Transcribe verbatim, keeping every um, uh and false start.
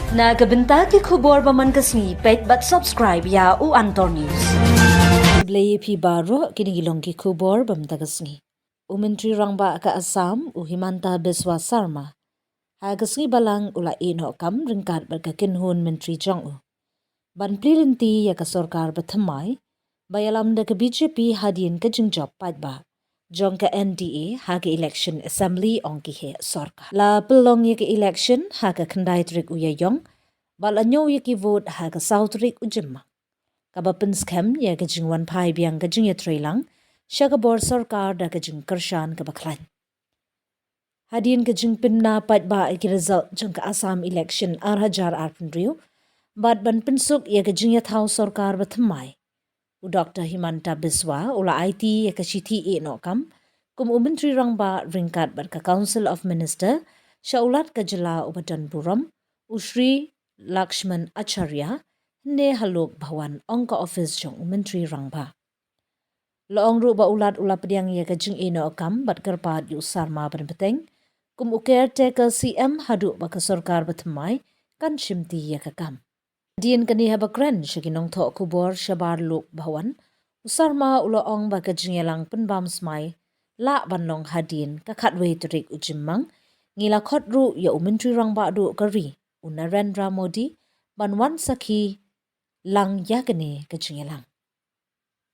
Na ka bynta ki khubor ba man ka sngi, peit bad subscribe ïa u Antor News. Khublei ïa phi baroh, kine ki long ki khubor ba mynta ka sngi. U Myntri Rangbah ka Assam, u Himanta Biswa Sarma, ha ka sngi Balang u la ïeh noh kam ryngkat bad ka kynhun myntri jong u, ban plie lynti ïa ka sorkar ba thymmai ba ïalam da ka B J P hadien ka jingjop paidbah jong ka N D A ha ka election assembly, ong ki heh sorkar. La pynlong ïa ka election ha ka khyndai tarik u Ïaïong, bad la ñiew ïa ki vote ha ka saw tarik u Jymmang, kaba pynskhem ïa ka jingwan phai biang ka jingïatreilang sha ka bor sorkar da ka jingkyrshan kaba khlaiñ. Hadien ka jingpynbna paidbah ïa ki result jong ka Assam election ar hajar arphew hynriew, bad ban pynsuk ïa ka jingïathaw sorkar ba thymmai, u Doktor Himanta Biswa u la aiti ïa ka shithi ïeh noh kam kum u Myntri Rangbah ryngkat bad ka Council of Minister sha u Lat ka jylla uba don burom, u Shri Lakshman Acharya, hynne ha Lok Bhawan, ong ka office jong u Myntri Rangbah. La ong ruh ba u Lat u la pdiang ïa ka jingïeh noh kam bad kyrpad ïa u Sarma ban bteng kum u caretaker C M haduh ba ka sorkar ba thymmai kan shimti ïa ka kam. Hadien kane, haba kren sha ki nongthoh khubor shabar Lok Bhawan, u Sarma u la ong ba ka jingïalang pynbam smai lah ban long hadien ka khatwei tarik u Jymmang. Ngi la khot ruh ïa u Myntri Rangbah duh ka ri, u Narendra Modi, ban wan sakhi lang ïa kane ka jingïalang.